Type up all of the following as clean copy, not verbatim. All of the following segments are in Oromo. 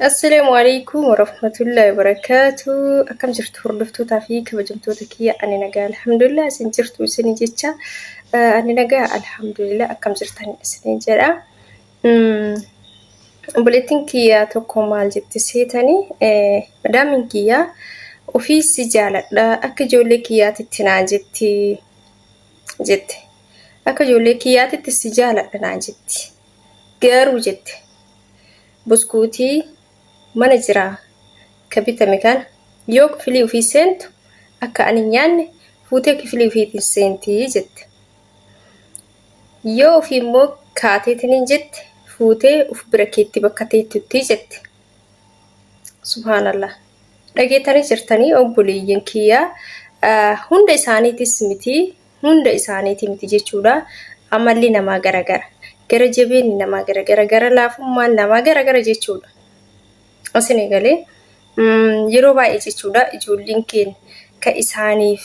Assalaamu alaikum warahmatullahi wabarakaatu. Akkam jirtu hordoftootaa fi kabajamtoota kiyya? Ani nagaa, alhamdulillah. Isin jirtu isin jecha, ani nagaa, alhamdulillah. Akkam jirtan isin jedha. Obboleettiin kiyya tokko maal jetti seetanii? Madaamiin kiyya ofii si jaaladha, akka ijoollee kiyyaatitti naan jetti jette. Akka ijoollee kiyyaatitti si jaaladha naan jetti. Garuu jette, buskuutii mana jiraa ka bitame kana yoo kifilii ofii seentu akka ani hin nyaanne fuutee kifilii ofiitiin seentii jette. Yoo ofii immoo kaateetiin hin jette, fuutee uf bira keetti bakka teettutti jette. Subhaanallah. Dhageettanii jirtanii obboleeyyan kiyyaa, hunda isaaniitis miti, hunda isaaniiti miti jechuudha. Amalli namaa garagara. Gara jabeenni namaa garagara. Gara laafummaan namaa garagara jechuudha. Isin eegalee yeroo baay'ee jechuudha, ijoolleen keenya ka isaaniif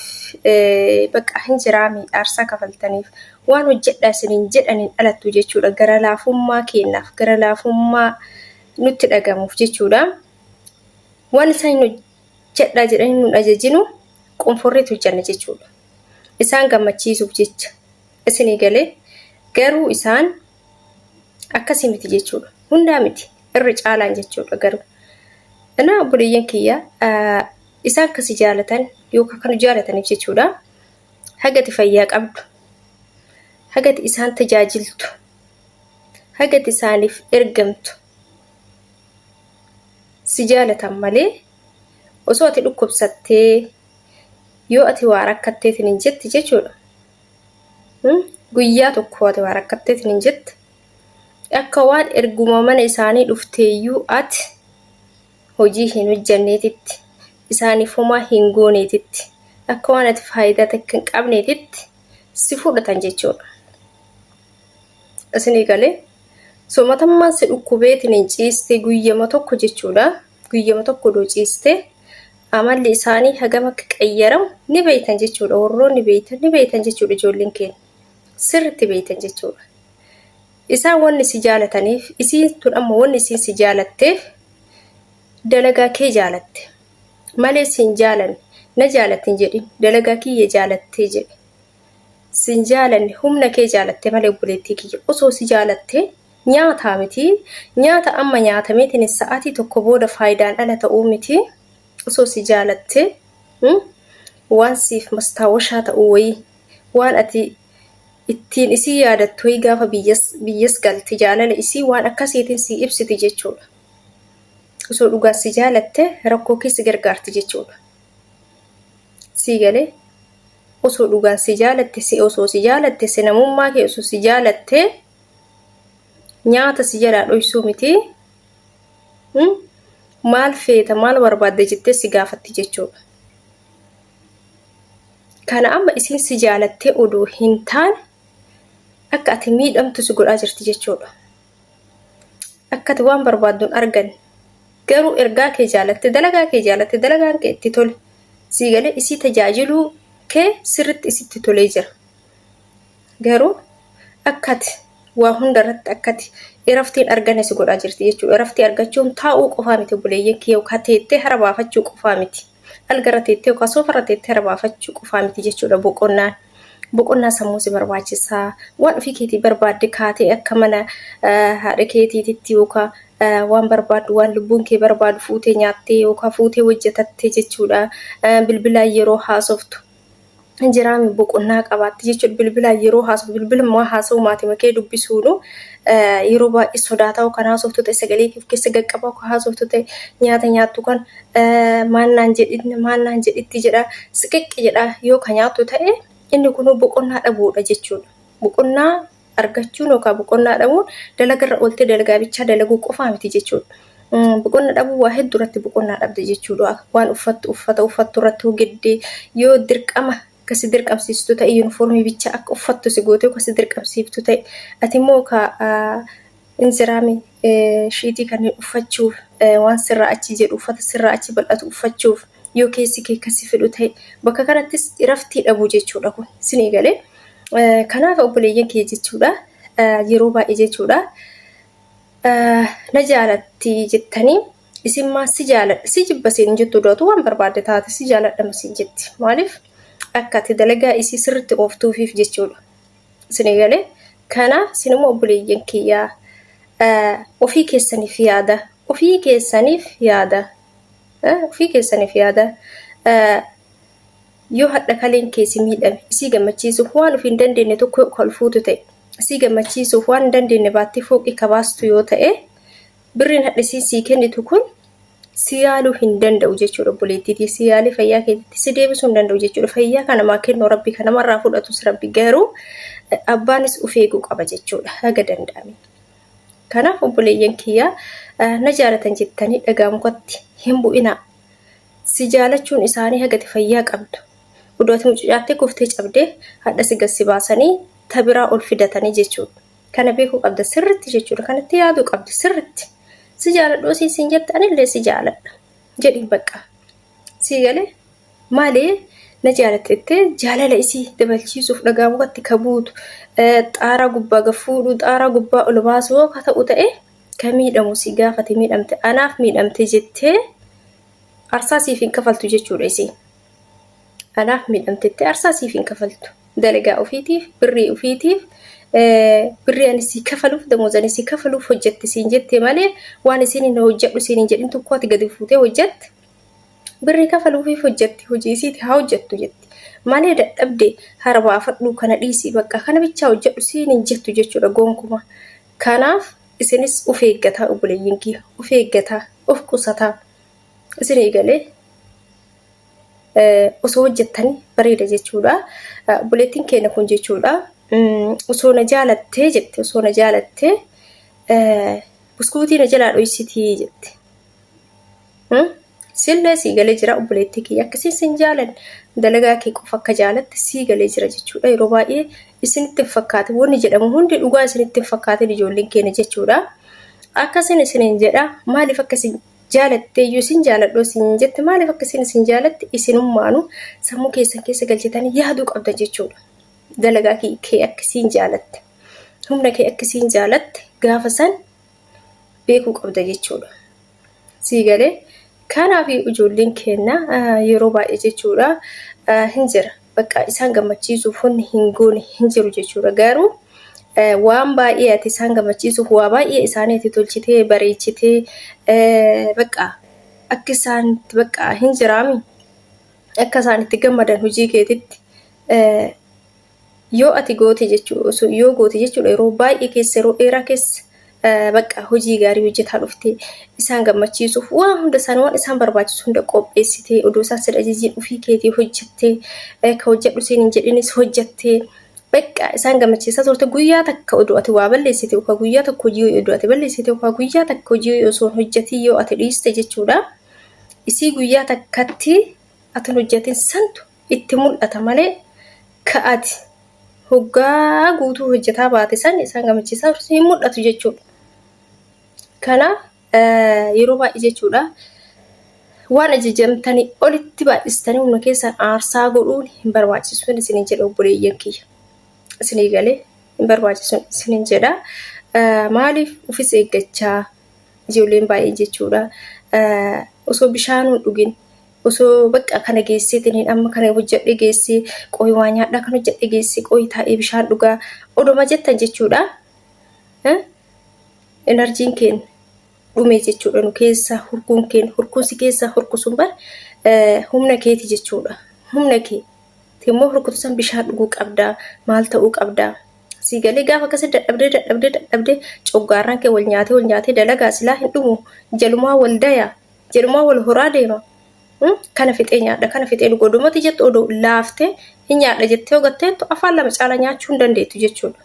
bakka hin jiraami aarsaa kafaltaniif waan hojjedhaa isiniin jedhaniin dhalattu jechuudha. Gara laafummaa keenyaaf, gara laafummaa nutti dhagamuuf jechuudha. Waan isaan hin hojjedhaa jedhanii nun ajajinu qonforreetu hojjanna jechuudha. Isaan gammachiisuuf jecha, isinii galee? Garuu isaan akkasii miti jechuudha. Hundaa miti, irra caalaan jechuudha garuu. Inaa obboleeyyan kiyya, isaan kasi jaalatan yookaan kan jaalataniif jechuudha. Hagati fayyaa qabdu, hagati isaan tajaajiltu, hagati isaaniif ergamtu si jaalatan malee, osoo ati dhukkubsattee, yoo ati waa rakkatteetiin hin jette jechuudha. Guyyaa tokko ati waa rakkatteetiin hin jette, akka waan erguma mana isaanii dhufteeyyuu ati hojii hin hojjanneetitti, isaaniif homaa hin gooneetitti, akka waan ati faayidaa takka hin qabneetitti si fudhatan jechuudha. Isinii galee? Somatammaan si dhukkubeetiin hin ciiste guyyama tokko jechuudha. Guyyama tokko odoo ciiste amalli isaanii hagam akka qayyaramu ni beeytan jechuudha. Warroonni beeytan ni beeytan jechuudha, ijoolleen keenya. Sirriitti beeytan jechuudha. Isaan wanni si jaalataniif, isiin tun amma wanni isiin si jaalatteef dalagaa kee jaalatte. Malee si hin jaalanne. Na jaalatte hin jedhin, dalagaa kiyya jaalattee jedhe. Si hin jaalanne, humna kee jaalatte malee, obboleettii kiyya, osoo si jaalatte nyaataa miti. Nyaata amma nyaatameetiin sa'aatii tokko booda faayidaan ala ta'uu miti. Osoo si jaalatte waan siif mastaawashaa ta'uu wayii, waan ati ittiin isii yaadattu wayii, gaafa biyyas galte jaalala isii waan akkasiitiin si ibsiti jechuudha. Osoo dhugaan si jaalatte rakkoo kee si gargaarti jechuudha. Sii galee? Osoo dhugaan si jaalatte, si osoo si jaalatte, si namummaa kee osoo si jaalatte, nyaata si jalaa dhoysuu miti, maal feeta, maal barbaadde jettee si gaafatti jechuudha. Kana amma isiin si jaalattee odoo hin taane akka ati miidhamtu si godhaa jirti jechuudha. Akka ati waan barbaaddu hin arganne. Garuu ergaa kee jaalatte, dalagaa kee jaalatte, dalagaan kee itti tole. Sii galee? Isii tajaajiluu kee sirritti isitti tolee jira. Garuu akka ati waa hunda irratti akka ati iraftii hin arganne si godhaa jirti jechuudha. Iraftii argachuun taa'uu qofaa miti, obboleeyyan kiyya, yookaan teettee hara baafachuu qofaa miti. Algarra teettee yookaan soofarra teettee hara baafachuu qofaa miti jechuudha boqonnaan. Boqonnaa sammuu si barbaachisaa. Waan ofii keetii barbaadde kaatee akka mana haadha keetiititti yookaan waan barbaaddu, waan lubbuun kee barbaadu fuutee nyaattee yookaan fuutee hojjetattee jechuudha. Bilbilaan yeroo haasoftu jiraami boqonnaa qabaatti jechuudha. Bilbilaan yeroo haasoftu, bilbiluma haasa'u, maatii kee dubbisuunu yeroo baay'ee sodaataa kan haasoftu ta'e, sagalee kee of keessa qaqqabaa kan haasoftu ta'e, nyaata nyaattu kan maal naan jedhin, maal naan jedhitti jedha, siqiqqi jedha yoo kan nyaattu ta'e, inni kunuu boqonnaa dhabuudha jechuudha. Boqonnaa argachuun yookaan boqonnaa dhabuun dalagarra ooltee dalagaa bichaa dalaguu qofaa miti jechuudha. Boqonnaa dhabuu waa hedduu irratti boqonnaa dhabde jechuudha. Waan uffattu, uffata uffattu irratti giddee yoo dirqama akkasi dirqamsiistu ta'e, yuunifoormii bichaa akka uffattu si goote akkasi dirqamsiiftu ta'e, ati immoo ka injiraami shiitii kanneen uffachuuf waan sirraa achi jedhu, uffata sirraa achi bal'atu uffachuuf yoo keessi kee akkasi fedhu ta'e, bakka kanattis iraftii dhabuu jechuudha kun, sinii galee? Kanaaf obboleeyyan kee jechuudha, yeroo baay'ee jechuudha, na jaalatti jettanii Isin maa si jaaladha si jibba siin hin jettu dootu waan barbaadde taate si jaaladha ma siin jetti. Maaliif akka ati dalagaa isii sirritti ooftuufiif jechuudha. Isin galee kanaaf isin immoo obboleeyyan kiyyaa ofii keessaniif yaada ofii keessaniif yaada ofii keessaniif yaada yoo hadha kaleen kee si miidhame isii gammachiisuuf waan ofii hin dandeenye tokko kan fuutu ta'e isii gammachiisuuf waan hin dandeenye baattee fooqii kabaastu yoo ta'e birriin hadha isiin sii kennitu kun si yaaluu hin danda'u jechuudha obboleettiitii si yaalee fayyaa keetitti si deebisuu hin danda'u jechuudha fayyaa kan namaa kennu rabbi kan namarraa fudhatus rabbi garuu abbaanis of eeguu qaba jechuudha haga danda'ame. Kanaaf obboleeyyan kiyyaa na jaalatan jettanii dhagaa mukatti hin bu'inaa. Si jaalachuun isaanii hagati fayyaa qabdu. Oduu ati mucucaattee kuftee cabdee hadha si gad si baasanii ta biraa ol fidatanii jechuudha. Kana beekuu qabda sirritti jechuudha. Kanatti yaaduu qabda sirritti. Si jaaladhu osii siin jette anillee si jaaladha jedhiin bakka. Sii galee malee na jaalattettee jaalala isii dabalchiisuuf dhagaa mukatti ka buutu xaaraa gubbaa gad fuudhuu xaaraa gubbaa ol baasuu yoo ka ta'u ta'e ka miidhamu si gaafate miidhamte anaaf miidhamte jettee arsaa siif hin kafaltu jechuudha isiin. Anaaf miidhamtettee arsaa siif hin kafaltu. Dalagaa ofiitiif, birrii ofiitiif, birrii ani sii kafaluuf, damooza ani sii kafaluuf hojjette siin jette malee waan isiin hin hojjedhu siin hin jedhin tokko ati gadi fuutee hojjette. Birrii kafaluufiif hojjetti, hojii isiiti haa hojjettu jetti. Malee dadhabde hara baafadhu kana dhiisii bakka kana bichaa hojjedhu siin hin jettu jechuudha gonkuma. Kanaaf isinis of eeggataa obboleeyyiin kiyya, of eeggataa, of qusataa. Isin eegalee osoo hojjettanii bareeda jechuudha. Obboleettiin keenya kun jechuudha osoo na jaalattee jette osoo na jaalattee buskuutii na jalaa dhoysitii jette. Sillee sii galee jira obboleettii kiyya akkasiin sin jaalan dalagaa kee qofa akka jaalatte sii galee jira jechuudha. Yeroo baay'ee isinitti hin fakkaatin wanni jedhamu hundi dhugaa isinitti hin fakkaatin ijoolleen keenya jechuudha. Akkasin isiniin jedha maaliif akkasin jaalatte iyyuu isin jaaladhu isin jette maaliif akka isin isin jaalatte isinummaanu sammuu keessan keessa galchitanii yaaduu qabda jechuudha. Dalagaa kee akka isiin jaalatte humna kee akka isiin jaalatte gaafa san beekuu qabda jechuudha. Sii galee kanaaf ijoolleen keenya yeroo baay'ee jechuudha hin jira. Bakka isaan gammachiisuuf wanni hin goone hin jiru jechuudha. Garuu waan baay'ee ati isaan gammachiisuuf waa baay'ee isaanii ati tolchitee bareechitee bakka akka isaan bakka hin jiraami akka isaan itti gammadan hojii keetitti yoo ati goote jechuu yoo goote jechuudha yeroo baay'ee keessa yeroo dheeraa keessa bakka hojii gaarii hojjetaa dhufte isaan gammachiisuuf waan hunda isaan waan isaan barbaachisu hunda qopheessitee oduu isaan sin ajajiin ofii keetii hojjettee ka hojjedhu siin hin jedhinis hojjettee bakka isaan gammachiisaa turte guyyaa takka oduu ati waa balleessite yookaan guyyaa tokko hojii oduu ati balleessite yookaan guyyaa takka hojii osoo hin hojjetiin yoo ati dhiiste jechuudha. Isii guyyaa takkatti ati hin hojjetin santu itti mul'ata malee ka ati hoggaa guutuu hojjetaa baate san isaan gammachiisaa turte hin mul'atu jechuudha. Kanaaf yeroo baay'ee jechuudha waan ajajamtanii olitti baay'istanii humna keessan aarsaa godhuun hin barbaachisu isiniin jedha obboleeyyan kiyya. Isinii galee hin barbaachisu isiniin jedha. Maaliif ofis eeggachaa ijoolleen baay'een jechuudha osoo bishaan hin dhugin osoo bakka kana geesseetiin amma kana hojjedhe geessee qoyi waa nyaadhaa kan hojjedhe geessee qoyi taa'ee bishaan dhugaa odoma jettan jechuudha. Enerjiin keenya dhume jechuudha nu keessa hurkuun keenya hurkuun si keessa hurku sun bar humna keeti jechuudha. Humna kee immoo hurkutu san bishaan dhuguu qabdaa maal ta'uu qabdaa. Sii galee gaafa akkasii dadhabdee dadhabdee dadhabdee coggaarraan kee wal nyaatee wal nyaatee dalagaa silaa hin dhumu jalumaa wal daya. Jedhumaa wal horaa deema. Kana fixee nyaadha, kana fixee dhuga. Odumatti jettu oduu laaftee hin nyaadha jettee hogatteettu afaan lama caalaa nyaachuu hin dandeettu jechuudha.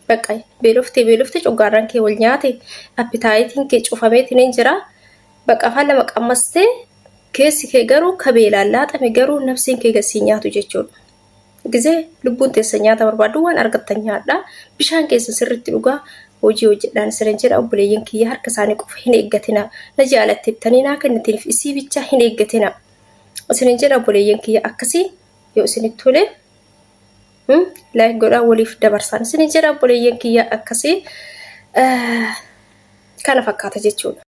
Bakka beeloftee beeloftee coggaarraan kee wal nyaate appitaayitiin kee cufameetiin hin jira. Bakka afaan lama qammastee keessi kee garuu ka beelaan laaxame garuu nafsiin kee gasii nyaatu jechuudha. Gizee lubbuun teessan nyaata barbaaddu waan argattan nyaadha. Bishaan keessan sirriitti dhugaa hojii hojjedhaan isinin jedha obboleeyyan kiyya harka isaanii qofa hin eeggatina. Na jaalattettanii naa kennitiniif isii bichaa hin eeggatina. Isinin jedha obboleeyyan kiyya akkasii yoo isinitti tole like godhaa waliif dabarsaan isinin jedha obboleeyyan kiyya akkasii kana fakkaata jechuudha.